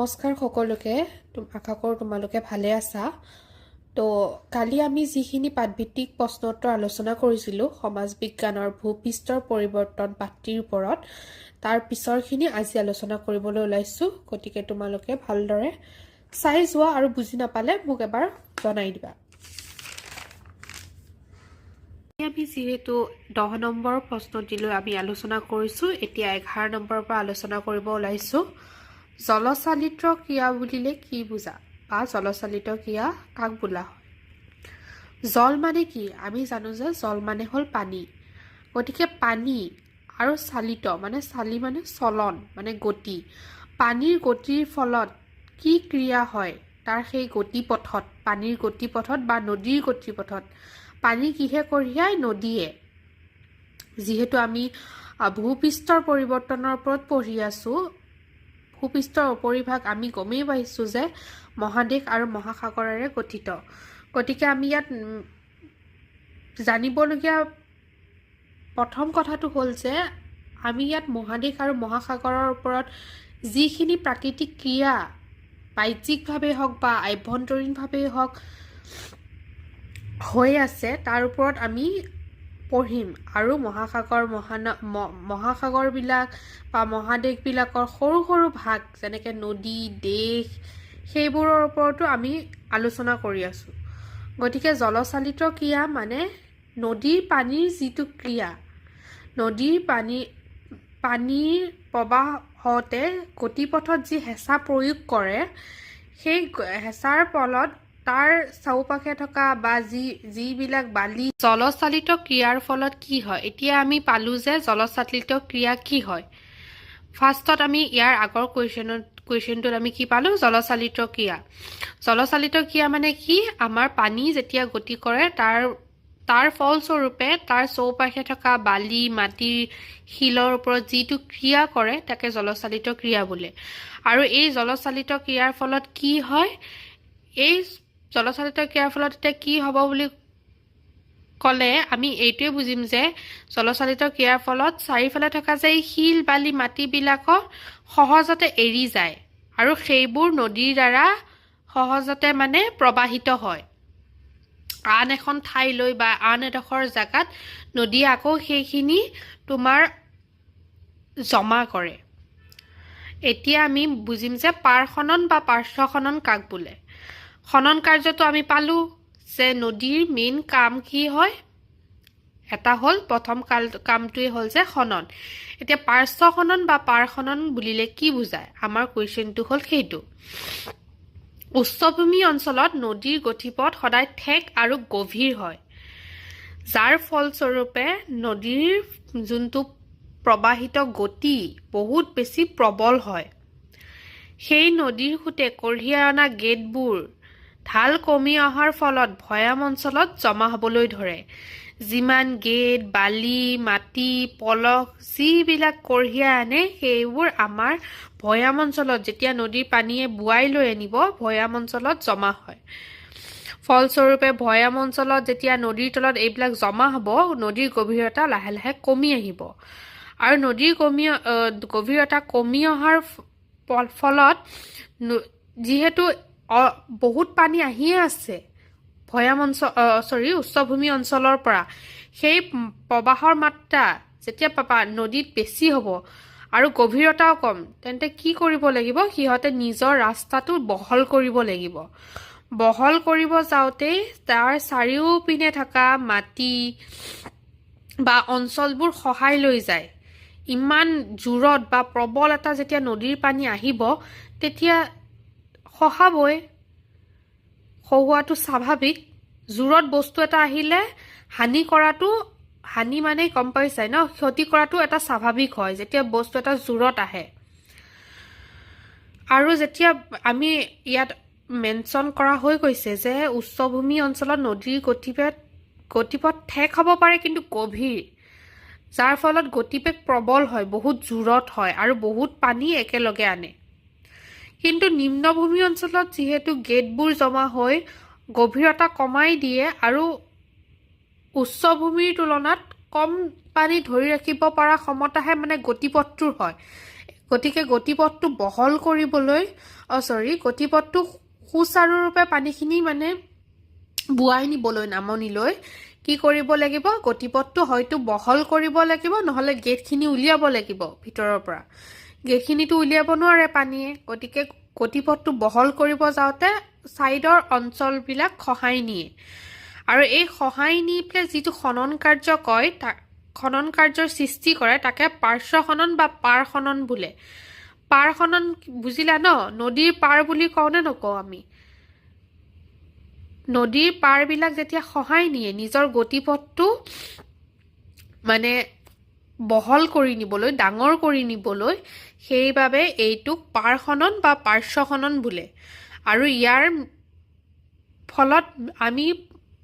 নমস্কাৰ সকলোকে। আশা কৰোঁ তোমালোকে ভালে আছা। তো কালি আমি যিখিনি পাঠভিত্তিক প্ৰশ্ন উত্তৰ আলোচনা কৰিছিলোঁ সমাজ বিজ্ঞানৰ ভূপৃষ্ঠৰ পৰিৱৰ্তন পাঠটিৰ ওপৰত, তাৰ পিছৰখিনি আজি আলোচনা কৰিবলৈ ওলাইছোঁ। গতিকে তোমালোকে ভালদৰে চাই যোৱা আৰু বুজি নাপালে মোক এবাৰ জনাই দিবা। আমি যিহেতু 10 নম্বৰ প্ৰশ্নটিলৈ আমি আলোচনা কৰিছোঁ, এতিয়া 11 নম্বৰৰ পৰা আলোচনা কৰিব ওলাইছোঁ। জলচালিত ক্ৰিয়া বুলিলে কি বুজা বা জলচালিত ক্ৰিয়া কাক বোলা হয়? জল মানে কি? আমি জানো যে জল মানে হ'ল পানী। গতিকে পানী আৰু চালিত মানে, চালি মানে চলন, মানে গতি। পানীৰ গতিৰ ফলত কি ক্ৰিয়া হয়? তাৰ সেই গতিপথত, পানীৰ গতিপথত বা নদীৰ গতিপথত পানী কিহে কঢ়িয়াই? নদীয়ে। যিহেতু আমি ভূপৃষ্ঠৰ পৰিৱৰ্তনৰ ওপৰত পঢ়ি আছোঁ, ভূপৃষ্ঠৰ উপৰিভাগ আমি গমেই পাইছোঁ যে মহাদেশ আৰু মহাসাগৰেৰে গঠিত। গতিকে আমি ইয়াত জানিবলগীয়া প্ৰথম কথাটো হ'ল যে আমি ইয়াত মহাদেশ আৰু মহাসাগৰৰ ওপৰত যিখিনি প্ৰাকৃতিক ক্ৰিয়া বাহ্যিকভাৱে হওক বা আভ্যন্তৰীণভাৱেই হওক হৈ আছে, তাৰ ওপৰত আমি পঢ়িম। আৰু মহাসাগৰ মহাসাগৰবিলাক বা মহাদেশবিলাকৰ সৰু সৰু ভাগ, যেনেকৈ নদী, দেশ, সেইবোৰৰ ওপৰতো আমি আলোচনা কৰি আছোঁ। গতিকে জলচালিত ক্ৰিয়া মানে নদীৰ পানীৰ যিটো ক্ৰিয়া, নদীৰ পানীৰ প্ৰবাহ হওঁতে গতিপথত যি হেঁচা প্ৰয়োগ কৰে, সেই হেঁচাৰ ফলত তাৰ চৌপাশে থকা বা যিবিলাক বালি। জলচালিত ক্ৰিয়াৰ ফলত কি হয়? এতিয়া আমি পালোঁ যে জলচালিত ক্ৰিয়া কি হয়। ফাৰ্ষ্টত আমি ইয়াৰ আগৰ কুৱেশ্যনটোত আমি কি পালোঁ? জলচালিত ক্ৰিয়া। জলচালিত ক্ৰিয়া মানে কি? আমাৰ পানী যেতিয়া গতি কৰে, তাৰ তাৰ ফলস্বৰূপে তাৰ চৌপাশে থকা বালি, মাটি, শিলৰ ওপৰত যিটো ক্ৰিয়া কৰে, তাকে জলচালিত ক্ৰিয়া বোলে। আৰু এই জলচালিত ক্ৰিয়াৰ ফলত কি হয়? এই জলচালিত ক্ৰিয়াৰ ফলত এতিয়া কি হ'ব বুলি ক'লে আমি এইটোৱে বুজিম যে জলচালিত ক্ৰিয়াৰ ফলত চাৰিওফালে থকা যে এই শিল, বালি, মাটিবিলাকক সহজতে এৰি যায় আৰু সেইবোৰ নদীৰ দ্বাৰা সহজতে মানে প্ৰবাহিত হয় আন এখন ঠাইলৈ বা আন এডোখৰ জেগাত। নদীয়ে আকৌ সেইখিনি তোমাৰ জমা কৰে। এতিয়া আমি বুজিম যে পাৰ খনন বা পাৰ্শ্ব খনন কাক বোলে। খনন কাৰ্যটো আমি পালোঁ যে নদীৰ মেইন কাম কি হয়। এটা হ'ল প্ৰথম কামটোৱে হ'ল যে খনন। এতিয়া পাৰ্শ্ব খনন বা পাৰ খনন বুলিলে কি বুজায়? আমাৰ কুৱেশ্যনটো হ'ল সেইটো। উচ্চভূমি অঞ্চলত নদীৰ গতিপথ সদায় ঠেক আৰু গভীৰ হয়, যাৰ ফলস্বৰূপে নদীৰ যোনটো প্ৰবাহিত গতি বহুত বেছি প্ৰবল হয়। সেই নদীৰ সোঁতে কঢ়িয়াই অনা গেদবোৰ ঢাল কমি অহাৰ ফলত ভৈয়াম অঞ্চলত জমা হ'বলৈ ধৰে। যিমান গেদ, বালি, মাটি, পলস যিবিলাক কঢ়িয়াই আনে, সেইবোৰ আমাৰ ভৈয়াম অঞ্চলত যেতিয়া নদীৰ পানীয়ে বোৱাই লৈ আনিব, ভৈয়াম অঞ্চলত জমা হয়। ফলস্বৰূপে ভৈয়াম অঞ্চলত যেতিয়া নদীৰ তলত এইবিলাক জমা হ'ব, নদীৰ গভীৰতা লাহে লাহে কমি আহিব। আৰু নদীৰ গভীৰতা কমি অহাৰ ফলত যিহেতু বহুত পানী আহিয়ে আছে ভৈয়াম অঞ্চল, চৰি, উচ্চভূমি অঞ্চলৰ পৰা, সেই প্ৰবাহৰ মাত্ৰা যেতিয়া নদীত বেছি হ'ব আৰু গভীৰতাও কম, তেন্তে কি কৰিব লাগিব? সিহঁতে নিজৰ ৰাস্তাটো বহল কৰিব লাগিব। বহল কৰিব যাওঁতেই তাৰ চাৰিওপিনে থকা মাটি বা অঞ্চলবোৰ খহাই লৈ যায়। ইমান জোৰত বা প্ৰবল এটা যেতিয়া নদীৰ পানী আহিব, তেতিয়া খহাবই। খহোৱাটো স্বাভাৱিক। জোৰত বস্তু এটা আহিলে হানি কৰাটো, হানি মানে গম পাইছাই ন, ক্ষতি কৰাটো এটা স্বাভাৱিক হয় যেতিয়া বস্তু এটা জোৰত আহে। আৰু যেতিয়া আমি ইয়াত মেনশ্যন কৰা হৈ গৈছে যে উচ্চভূমি অঞ্চলত নদীৰ গতিপথ ঠেক হ'ব পাৰে, কিন্তু গভীৰ, যাৰ ফলত গতিবেগ প্ৰবল হয়, বহুত জোৰত হয় আৰু বহুত পানী একেলগে আনে। কিন্তু নিম্নভূমি অঞ্চলত যিহেতু গেদবোৰ জমা হৈ গভীৰতা কমাই দিয়ে আৰু উচ্চভূমিৰ তুলনাত কম পানী ধৰি ৰাখিব পৰা ক্ষমতাহে মানে গতিপথটোৰ হয়। গতিকে গতিপথটো বহল কৰিবলৈ, চৰি, গতিপথটো সুচাৰুৰূপে পানীখিনি মানে বোৱাই নিবলৈ নামনিলৈ কি কৰিব লাগিব? গতিপথটো হয়তো বহল কৰিব লাগিব, নহ'লে গেটখিনি উলিয়াব লাগিব ভিতৰৰ পৰা। গেটখিনিতো উলিয়াব নোৱাৰে পানীয়ে। গতিকে গতিপথটো বহল কৰিব যাওঁতে ছাইডৰ অঞ্চলবিলাক খহাই নিয়ে আৰু এই খহাই নি পেলাই যিটো খনন কাৰ্য কয়, তাক খনন কাৰ্যৰ সৃষ্টি কৰে, তাকে পাৰ্শ্ব খনন বা পাৰ খনন বোলে। পাৰ খনন বুজিলা ন? নদীৰ পাৰ বুলি কওঁ নে নকওঁ আমি? নদীৰ পাৰবিলাক যেতিয়া খহাই নিয়ে নিজৰ গতিপথটো মানে বহল কৰি নিবলৈ, ডাঙৰ কৰি নিবলৈ, সেইবাবে এইটোক পাৰ খনন বা পাৰ্শ্ব খনন বোলে। আৰু ইয়াৰ ফলত আমি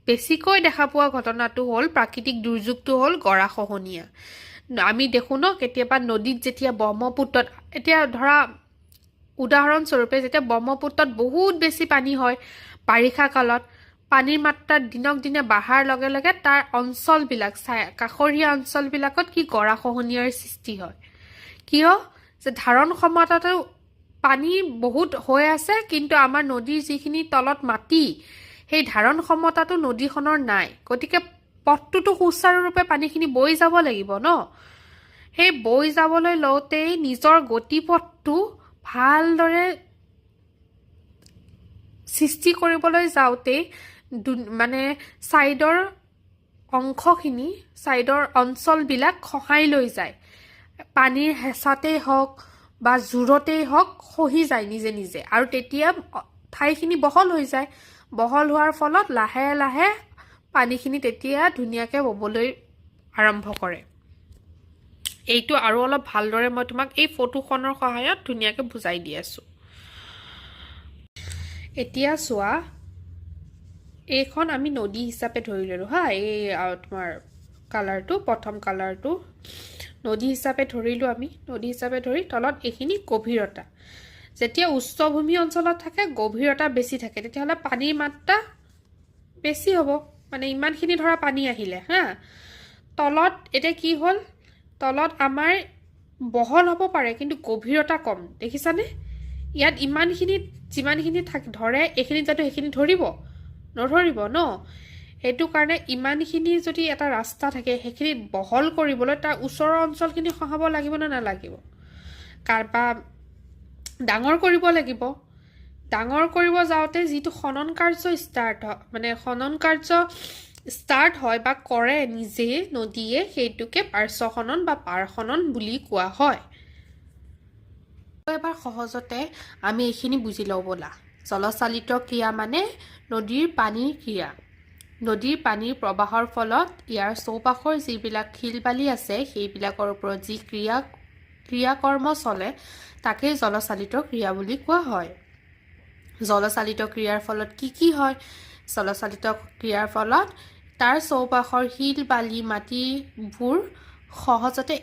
বেছিকৈ দেখা পোৱা ঘটনাটো হ'ল, প্ৰাকৃতিক দুৰ্যোগটো হ'ল গৰাখহনীয়া। আমি দেখোঁ ন কেতিয়াবা নদীত যেতিয়া ব্ৰহ্মপুত্ৰত, এতিয়া ধৰা উদাহৰণস্বৰূপে, যেতিয়া ব্ৰহ্মপুত্ৰত বহুত বেছি পানী হয় বাৰিষা কালত, পানীৰ মাত্ৰা দিনক দিনে বঢ়াৰ লগে লগে তাৰ অঞ্চলবিলাক চাই কাষৰীয়া অঞ্চলবিলাকত কি গৰাখহনীয়াৰ সৃষ্টি হয়। কিয় যে ধাৰণ ক্ষমতাটো পানী বহুত হৈ আছে, কিন্তু আমাৰ নদীৰ যিখিনি তলত মাটি, সেই ধাৰণ ক্ষমতাটো নদীখনৰ নাই। গতিকে পথটোতো সুচাৰুৰূপে পানীখিনি বৈ যাব লাগিব ন? সেই বৈ যাবলৈ লওঁতেই নিজৰ গতিপথটো ভালদৰে সৃষ্টি কৰিবলৈ যাওঁতেই মানে ছাইডৰ অংশখিনি, ছাইডৰ অঞ্চলবিলাক খহাই লৈ যায়। পানীৰ হেঁচাতেই হওক বা জোৰতেই হওক, খহি যায় নিজে নিজে আৰু তেতিয়া ঠাইখিনি বহল হৈ যায়। বহল হোৱাৰ ফলত লাহে লাহে পানীখিনি তেতিয়া ধুনীয়াকৈ ববলৈ আৰম্ভ কৰে। এইটো আৰু অলপ ভালদৰে মই তোমাক এই ফটোখনৰ সহায়ত ধুনীয়াকৈ বুজাই দি আছোঁ। এতিয়া চোৱা, এইখন আমি নদী হিচাপে ধৰি ল'লোঁ হা। এই তোমাৰ কালাৰটো, প্ৰথম কালাৰটো নদী হিচাপে ধৰিলোঁ আমি। নদী হিচাপে ধৰি তলত এইখিনি গভীৰতা। যেতিয়া উচ্চভূমি অঞ্চলত থাকে, গভীৰতা বেছি থাকে, তেতিয়াহ'লে পানীৰ মাত্ৰা বেছি হ'ব। মানে ইমানখিনি ধৰা পানী আহিলে হা, তলত এতিয়া কি হ'ল? তলত আমাৰ বহল হ'ব পাৰে, কিন্তু গভীৰতা কম। দেখিছানে? ইয়াত ইমানখিনি যিমানখিনি ধৰে, এইখিনিত যাতে সেইখিনি ধৰিব নধৰিব ন? সেইটো কাৰণে ইমানখিনি যদি এটা ৰাস্তা থাকে, সেইখিনিত বহল কৰিবলৈ তাৰ ওচৰৰ অঞ্চলখিনি খহাব লাগিব নে নালাগিব? বা ডাঙৰ কৰিব লাগিব। ডাঙৰ কৰিব যাওঁতে যিটো খনন কাৰ্য ষ্টাৰ্ট হয়, মানে খনন কাৰ্য ষ্টাৰ্ট হয় বা কৰে নিজে নদীয়ে, সেইটোকে পাৰ্শ্ব খনন বা পাৰ খনন বুলি কোৱা হয়। এবাৰ সহজতে আমি এইখিনি বুজি লওঁ ব'লা। জলচালিত ক্ৰিয়া মানে নদীৰ পানীৰ ক্ৰিয়া। নদীৰ পানীৰ প্ৰবাহৰ ফলত ইয়াৰ চৌপাশৰ যিবিলাক শিল বালি আছে, সেইবিলাকৰ ওপৰত যি ক্ৰিয়াকৰ্ম চলে, তাকেই জলচালিত ক্ৰিয়া বুলি কোৱা হয়। জলচালিত ক্ৰিয়াৰ ফলত কি কি হয়? জলচালিত ক্ৰিয়াৰ ফলত তাৰ চৌপাশৰ শিল বালি মাটিবোৰ সহজতে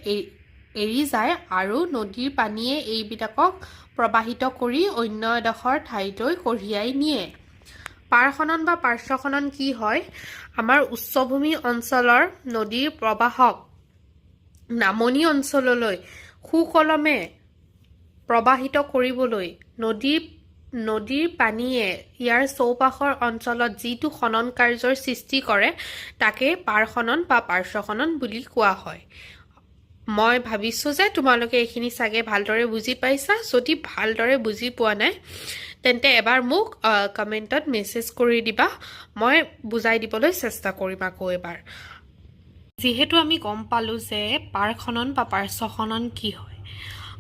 এৰি যায় আৰু নদীৰ পানীয়ে এইবিলাকক প্ৰবাহিত কৰি অন্য এডোখৰ ঠাইলৈ কঢ়িয়াই নিয়ে। পাৰ খনন বা পাৰ্শ্ব খনন কি হয়? আমাৰ উচ্চভূমি অঞ্চলৰ নদীৰ প্ৰবাহক নামনি অঞ্চললৈ সুকলমে প্ৰবাহিত কৰিবলৈ নদীৰ পানীয়ে ইয়াৰ চৌপাশৰ অঞ্চলত যিটো খনন কাৰ্যৰ সৃষ্টি কৰে, তাকে পাৰ খনন বা পাৰ্শ্ব খনন বুলি কোৱা হয়। মই ভাবিছোঁ যে তোমালোকে এইখিনি চাগে ভালদৰে বুজি পাইছা। যদি ভালদৰে বুজি পোৱা নাই, তেন্তে এবাৰ মোক কমেণ্টত মেছেজ কৰি দিবা। মই বুজাই দিবলৈ চেষ্টা কৰিম আকৌ এবাৰ। যিহেতু আমি গম পালোঁ যে পাৰ খনন বা পাৰ্শ্ব খনন কি হয়,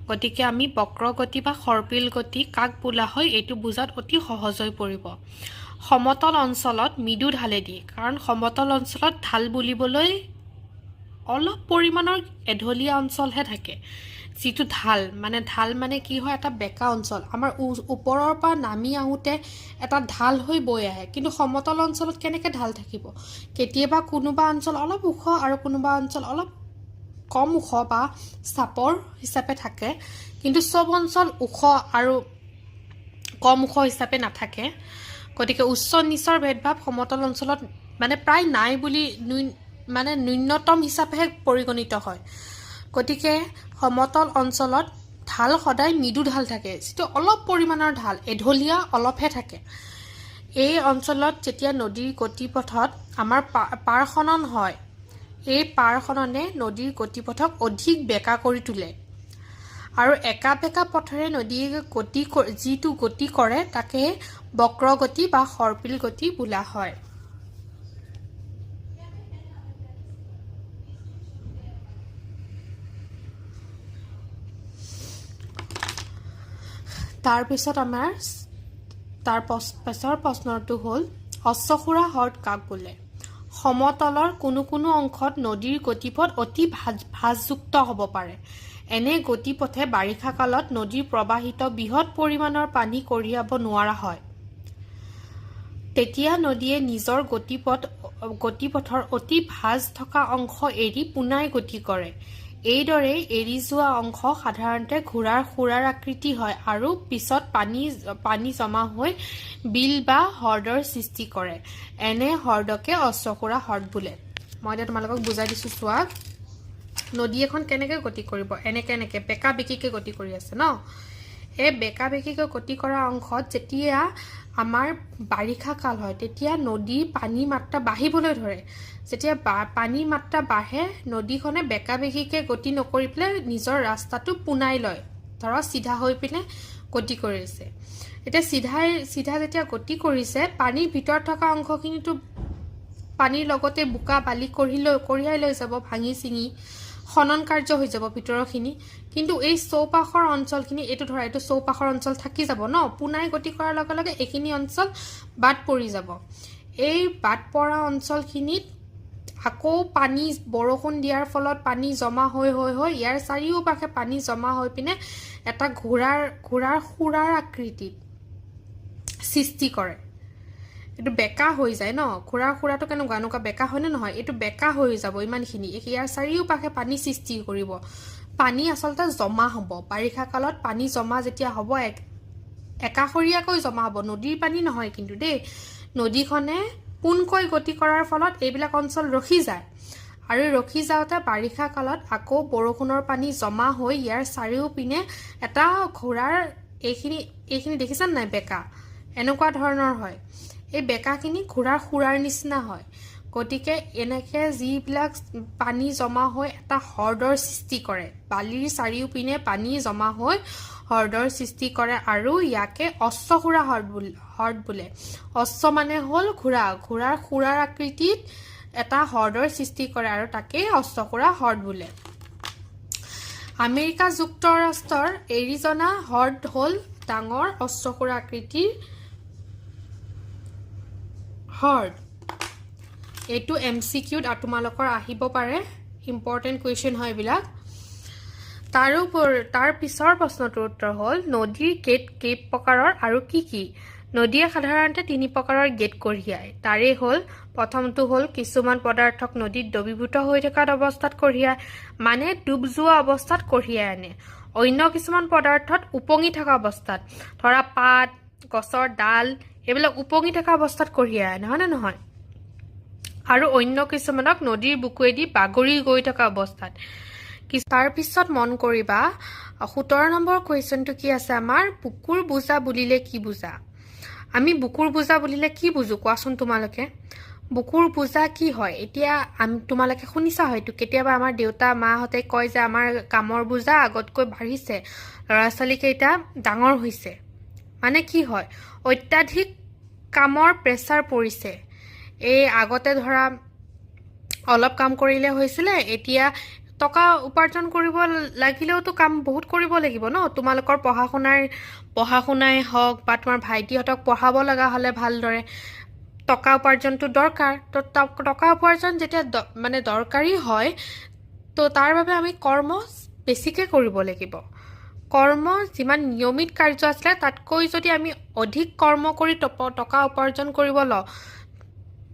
গতিকে আমি বক্ৰগতি বা সৰ্পিল গতি কাক বোলা হয়, এইটো বুজাত অতি সহজ হৈ পৰিব। সমতল অঞ্চলত মৃদু ঢালেদি, কাৰণ সমতল অঞ্চলত ঢাল বুলিবলৈ অলপ পৰিমাণৰ এঢলীয়া অঞ্চলহে থাকে। যিটো ঢাল মানে, ঢাল মানে কি হয়? এটা বেকা অঞ্চল, আমাৰ ওপৰৰ পৰা নামি আহোঁতে এটা ঢাল হৈ বৈ আহে। কিন্তু সমতল অঞ্চলত কেনেকৈ ঢাল থাকিব? কেতিয়াবা কোনোবা অঞ্চল অলপ ওখ আৰু কোনোবা অঞ্চল অলপ কম ওখ বা চাপৰ হিচাপে থাকে, কিন্তু চব অঞ্চল ওখ আৰু কম ওখ হিচাপে নাথাকে। গতিকে উচ্চ নীচৰ ভেদভাৱ সমতল অঞ্চলত মানে প্ৰায় নাই বুলি মানে ন্যূনতম হিচাপেহে পৰিগণিত হয়। গতিকে সমতল অঞ্চলত ঢাল ঢাল সদায় মৃদু ঢাল থাকে, যিটো অলপ পৰিমাণৰ ঢাল, এঢলীয়া অলপহে থাকে। এই অঞ্চলত যেতিয়া নদীৰ গতিপথত আমাৰ পাৰ খনন হয়, এই পাৰ খননে নদীৰ গতিপথক অধিক বেঁকা কৰি তোলে আৰু একা বেঁকা পথেৰে নদীয়ে যিটো গতি কৰে তাকে বক্ৰগতি বা সৰ্পিল গতি বোলা হয়। তাৰপিছত আমাৰ তাৰ পিছৰ প্ৰশ্নটো হ'ল, অশ্বখুৰা হ্ৰদ কাক বোলে? সমতলৰ কোনো কোনো অংশত নদীৰ গতিপথ অতি ভাঁজযুক্ত হ'ব পাৰে। এনে গতিপথে বাৰিষা কালত নদীৰ প্ৰবাহিত বৃহৎ পৰিমাণৰ পানী কঢ়িয়াব নোৱাৰা হয়। তেতিয়া নদীয়ে নিজৰ গতিপথৰ অতি ভাঁজ থকা অংশ এৰি পোনাই গতি কৰে। এইদৰে এৰি যোৱা অংশ সাধাৰণতে ঘোঁৰাৰ খুৰাৰ আকৃতি হয় আৰু পিছত পানী জমা হৈ বিল বা হ্ৰদৰ সৃষ্টি কৰে। এনে হ্ৰদকে অশ্বখুৰা হ্ৰদ বোলে। মই এতিয়া তোমালোকক বুজাই দিছোঁ, চোৱা। নদী এখন কেনেকৈ গতি কৰিব? এনেকে এনেকে বেঁকা বেঁকিকৈ গতি কৰি আছে ন? এই বেঁকা বেঁকিকৈ গতি কৰা অংশত যেতিয়া আমাৰ বাৰিষা কাল হয়, তেতিয়া নদীৰ পানীৰ মাত্ৰা বাঢ়িবলৈ ধৰে। যেতিয়া পানীৰ মাত্ৰা বাঢ়ে, নদীখনে বেঁকা বেঁকিকৈ গতি নকৰি পেলাই নিজৰ ৰাস্তাটো পোনাই লয়। ধৰা চিধা হৈ পিনে গতি কৰিছে। এতিয়া চিধা যেতিয়া গতি কৰিছে, পানীৰ ভিতৰত থকা অংশখিনিতো পানীৰ লগতে বোকা বালি কঢ়িয়াই লৈ যাব, ভাঙি চিঙি খনন কাৰ্য হৈ যাব ভিতৰৰখিনি। কিন্তু এই চৌপাশৰ অঞ্চলখিনি, এইটো ধৰা এইটো চৌপাশৰ অঞ্চল থাকি যাব ন? পোনাই গতি কৰাৰ লগে লগে এইখিনি অঞ্চল বাদ পৰি যাব। এই বাদ পৰা অঞ্চলখিনিত আকৌ পানী বৰষুণ দিয়াৰ ফলত পানী জমা হৈ হৈ হৈ ইয়াৰ চাৰিওপাশে পানী জমা হৈ পিনে এটা ঘোঁৰাৰ খুৰাৰ আকৃতিত সৃষ্টি কৰে। এইটো বেকা হৈ যায় ন? ঘোঁৰাৰ খুৰাটো কেনেকুৱা? এনেকুৱা বেকা হয়নে নহয়? এইটো বেকা হৈ যাব ইমানখিনি। ইয়াৰ চাৰিওপাশে পানী সৃষ্টি কৰিব। পানী আচলতে জমা হ'ব বাৰিষা কালত। পানী জমা যেতিয়া হ'ব, একাষৰীয়াকৈ জমা হ'ব, নদীৰ পানী নহয় কিন্তু দেই। নদীখনে পোনকৈ গতি কৰাৰ ফলত এইবিলাক অঞ্চল ৰখি যায় আৰু ৰখি যাওঁতে বাৰিষা কালত আকৌ বৰষুণৰ পানী জমা হৈ ইয়াৰ চাৰিওপিনে এটা ঘোঁৰাৰ এইখিনি দেখিছা নাই, বেকা এনেকুৱা ধৰণৰ হয়। এই বেকাখিনি ঘোঁৰাৰ খুৰাৰ নিচিনা হয়। গতিকে এনেকে যিবিলাক পানী জমা হৈ এটা হ্ৰদৰ সৃষ্টি কৰে, বালিৰ চাৰিওপিনে পানী জমা হৈ হ্ৰদৰ সৃষ্টি কৰে আৰু ইয়াকে অশ্বখুৰা হ্ৰদ বোলে। অশ্ব মানে হ'ল ঘোঁৰা, ঘোঁৰাৰ খুৰাৰ আকৃতিত এটা হ্ৰদৰ সৃষ্টি কৰে আৰু তাকেই অশ্বখুৰা হ্ৰদ বোলে। আমেৰিকা যুক্তৰাষ্ট্ৰৰ এৰিজনা হ্ৰদ হ'ল ডাঙৰ অশ্বখুৰা আকৃতিৰ হ্ৰদ। এইটো এমচিকিউত তোমালোকৰ আহিব পাৰে, ইম্পৰ্টেণ্ট কুৱেশ্যন হয় এইবিলাক। তাৰ পিছৰ প্ৰশ্নটোৰ উত্তৰ হ'ল, নদীৰ গেট কেই প্ৰকাৰৰ আৰু কি কি? নদীয়ে সাধাৰণতে তিনি প্ৰকাৰৰ গেট কঢ়িয়ায়। তাৰে হ'ল প্ৰথমটো হ'ল কিছুমান পদাৰ্থক নদীত দ্ৰৱীভূত হৈ থকা অৱস্থাত কঢ়িয়ায়, মানে ডুব যোৱা অৱস্থাত কঢ়িয়াই আনে। অন্য কিছুমান পদাৰ্থত উপঙি থকা অৱস্থাত, ধৰা পাত, গছৰ ডাল, এইবিলাক উপঙি থকা অৱস্থাত কঢ়িয়াই আনে, হয়নে নহয়? আৰু অন্য কিছুমানক নদীৰ বুকুৱেদি বাগৰি গৈ থকা অৱস্থাত। তাৰ পিছত মন কৰিবা, 17 নম্বৰ কুৱেশ্যনটো কি আছে আমাৰ? বুকুৰ বোজা বুলিলে কি বুজা? আমি বুকুৰ বোজা বুলিলে কি বুজো কোৱাচোন তোমালোকে? বুকুৰ বোজা কি হয়? এতিয়া তোমালোকে শুনিছা হয়তো কেতিয়াবা আমাৰ দেউতা মাহঁতে কয় যে আমাৰ কামৰ বোজা আগতকৈ বাঢ়িছে, ল'ৰা ছোৱালীকেইটা ডাঙৰ হৈছে। মানে কি হয়? অত্যাধিক কামৰ প্ৰেছাৰ পৰিছে। এই আগতে ধৰা অলপ কাম কৰিলে হৈছিলে, এতিয়া টকা উপাৰ্জন কৰিব লাগিলেওতো কাম বহুত কৰিব লাগিব ন? তোমালোকৰ পঢ়া শুনাই হওক বা তোমাৰ ভাইটিহঁতক পঢ়াব লগা হ'লে ভালদৰে টকা উপাৰ্জনটো দৰকাৰ। তো টকা উপাৰ্জন যেতিয়া মানে দৰকাৰী হয়, তো তাৰ বাবে আমি কৰ্ম বেছিকৈ কৰিব লাগিব। কৰ্ম যিমান নিয়মিত কাৰ্য আছিলে, তাতকৈ যদি আমি অধিক কৰ্ম কৰি টকা উপাৰ্জন কৰিব লওঁ,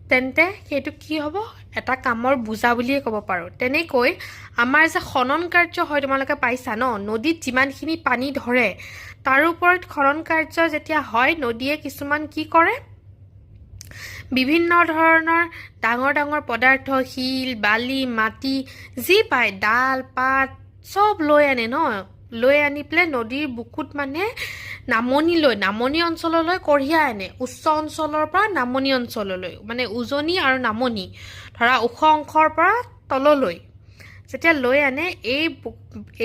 তেন্তে সেইটো কি হ'ব? এটা কামৰ বোজা বুলিয়ে ক'ব পাৰোঁ। তেনেকৈ আমাৰ যে খনন কাৰ্য হয়, তোমালোকে পাইছা ন? নদীত যিমানখিনি পানী ধৰে, তাৰ ওপৰত খনন কাৰ্য যেতিয়া হয়, নদীয়ে কিছুমান কি কৰে? বিভিন্ন ধৰণৰ ডাঙৰ ডাঙৰ পদাৰ্থ, শিল, বালি, মাটি, যি পায়, ডাল পাত চব লৈ আনে ন? লৈ আনি পেলাই নদীৰ বুকুত মানে নামনিলৈ, নামনি অঞ্চললৈ কঢ়িয়াই আনে। উচ্চ অঞ্চলৰ পৰা নামনি অঞ্চললৈ, মানে উজনি আৰু নামনি, ধৰা ওখ অংশৰ পৰা তললৈ যেতিয়া লৈ আনে,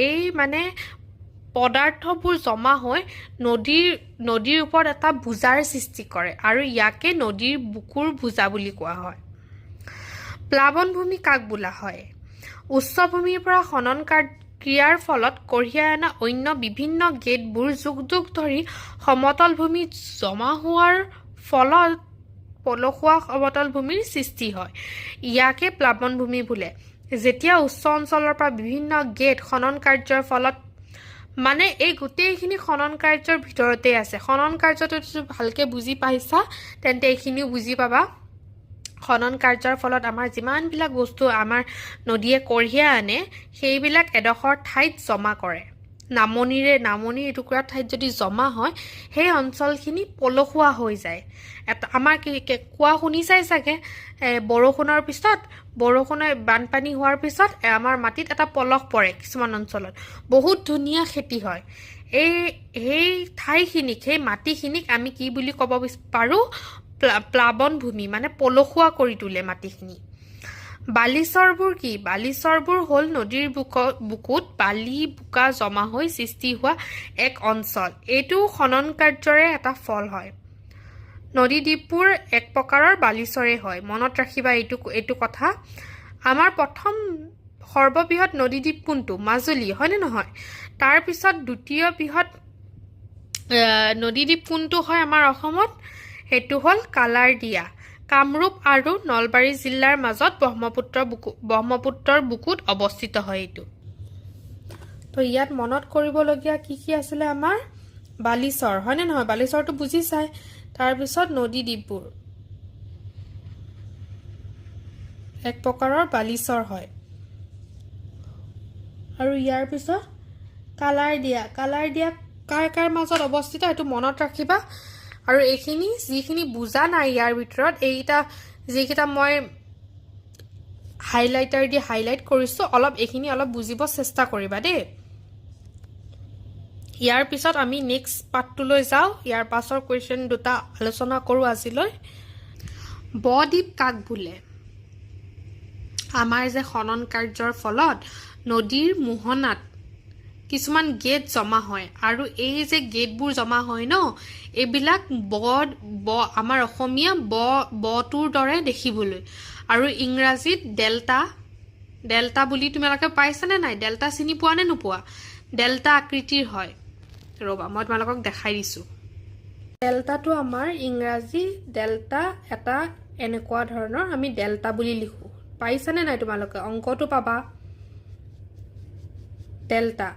এই মানে পদাৰ্থবোৰ জমা হৈ নদীৰ ওপৰত এটা বোজাৰ সৃষ্টি কৰে আৰু ইয়াকে নদীৰ বুকুৰ বোজা বুলি কোৱা হয়। প্লাৱনভূমি কাক বোলা হয়? উচ্চভূমিৰ পৰা খনন ক্ৰিয়াৰ ফলত কঢ়িয়াই অনা অন্য বিভিন্ন গেদবোৰ যুগ যুগ ধৰি সমতল ভূমিত জমা হোৱাৰ ফলত পলসুৱা সমতল ভূমিৰ সৃষ্টি হয়। ইয়াকে প্লাৱনভূমি বোলে। যেতিয়া উচ্চ অঞ্চলৰ পৰা বিভিন্ন গেদ খনন কাৰ্যৰ ফলত, মানে এই গোটেইখিনি খনন কাৰ্যৰ ভিতৰতে আছে। খনন কাৰ্যটো যদি ভালকে বুজি পাইছা, তেন্তে এইখিনিও বুজি পাবা। খনন কাৰ্যৰ ফলত আমাৰ যিমানবিলাক বস্তু আমাৰ নদীয়ে কঢ়িয়াই আনে, সেইবিলাক এডোখৰ ঠাইত জমা কৰে। নামনিৰ এটুকুৰা ঠাইত যদি জমা হয়, সেই অঞ্চলখিনি পলসুৱা হৈ যায়। এটা আমাৰ কি কোৱা শুনিছাই চাগে, বৰষুণৰ পিছত, বৰষুণে বানপানী হোৱাৰ পিছত আমাৰ মাটিত এটা পলস পৰে। কিছুমান অঞ্চলত বহুত ধুনীয়া খেতি হয়। সেই ঠাইখিনিক, সেই মাটিখিনিক আমি কি বুলি ক'ব পাৰোঁ? প্লাৱন ভূমি, মানে পলসুৱা কৰি তোলে মাটিখিনি। বালিচৰবোৰ কি? বালিচৰবোৰ হ'ল নদীৰ বুকুত বালি বোকা জমা হৈ সৃষ্টি হোৱা এক অঞ্চল। এইটো খনন কাৰ্যৰে এটা ফল হয়। নদী দ্বীপবোৰ এক প্ৰকাৰৰ বালিচৰেই হয়, মনত ৰাখিবা এইটো কথা। আমাৰ প্ৰথম সৰ্ববৃহৎ নদীদ্বীপ কোনটো? মাজুলী, হয়নে নহয়? তাৰপিছত দ্বিতীয় বৃহৎ নদীদ্বীপ কোনটো হয় আমাৰ অসমত? সেইটো হ'ল কালাৰদিয়া। কামৰূপ আৰু নলবাৰী জিলাৰ মাজত ব্ৰহ্মপুত্ৰৰ বুকুত অৱস্থিত হয় এইটো। তো ইয়াত মনত কৰিবলগীয়া কি কি আছিলে আমাৰ? বালিচৰ, হয়নে নহয়? বালিচৰটো বুজি চাই। তাৰপিছত নদী দ্বীপবোৰ এক প্ৰকাৰৰ বালিচৰ হয়। আৰু ইয়াৰ পিছত কালাৰদিয়া। কালাৰদিয়া কাৰ কাৰ মাজত অৱস্থিত, সেইটো মনত ৰাখিবা। আৰু এইখিনি যিখিনি বুজা নাই ইয়াৰ ভিতৰত, এইকেইটা যিকেইটা মই হাইলাইটাৰ দি হাইলাইট কৰিছোঁ অলপ, এইখিনি অলপ বুজিব চেষ্টা কৰিবা দেই। ইয়াৰ পিছত আমি নেক্সট পাৰ্টটোলৈ যাওঁ। ইয়াৰ পাছৰ কুৱেশ্যন দুটা আলোচনা কৰোঁ আজিলৈ। বদ্বীপ কাক বোলে? আমাৰ যে খনন কাৰ্যৰ ফলত নদীৰ মোহনাত কিছুমান গেদ জমা হয় আৰু এই যে গেদবোৰ জমা হয় ন, এইবিলাক ব ব আমাৰ অসমীয়া ব বটোৰ দৰে দেখিবলৈ আৰু ইংৰাজীত ডেল্টা, ডেল্টা বুলি তোমালোকে পাইছানে নাই? ডেল্টা চিনি পোৱা নে নোপোৱা? ডেল্টা আকৃতিৰ হয়। ৰ'বা, মই তোমালোকক দেখাই দিছোঁ। ডেল্টাটো আমাৰ ইংৰাজী ডেল্টা এটা এনেকুৱা ধৰণৰ, আমি ডেল্টা বুলি লিখোঁ। পাইছানে নাই তোমালোকে? অংকটো পাবা। ডেল্টা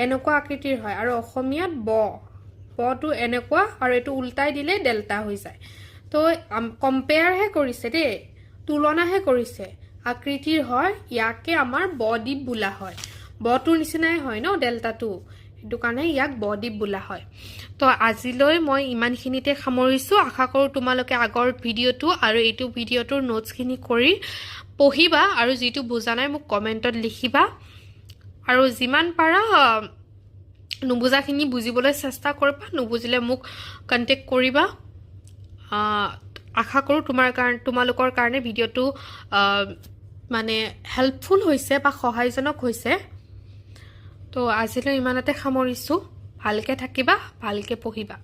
এনেকুৱা আকৃতিৰ হয় আৰু অসমীয়াত ব, বটো এনেকুৱা আৰু এইটো উল্টাই দিলে ডেল্টা হৈ যায়। তো কম্পেয়াৰহে কৰিছে দেই, তুলনাহে কৰিছে। আকৃতিৰ হয়, ইয়াকে আমাৰ বদ্বীপ বোলা হয়। বটোৰ নিচিনাই হয় ন ডেল্টাটো, সেইটো কাৰণে ইয়াক বদ্বীপ বোলা হয়। তো আজিলৈ মই ইমানখিনিতে সামৰিছোঁ। আশা কৰোঁ তোমালোকে আগৰ ভিডিঅ'টো আৰু এইটো ভিডিঅ'টোৰ নোটছখিনি কৰি পঢ়িবা আৰু যিটো বুজা নাই মোক কমেণ্টত লিখিবা আৰু যিমান পাৰা নুবুজাখিনি বুজিবলৈ চেষ্টা কৰিবা। নুবুজিলে মোক কণ্টেক্ট কৰিবা। আশা কৰোঁ তোমালোকৰ কাৰণে ভিডিঅ'টো মানে হেল্পফুল হৈছে বা সহায়জনক হৈছে। তো আজিলৈ ইমানতে সামৰিছোঁ। ভালকৈ থাকিবা, ভালকৈ পঢ়িবা।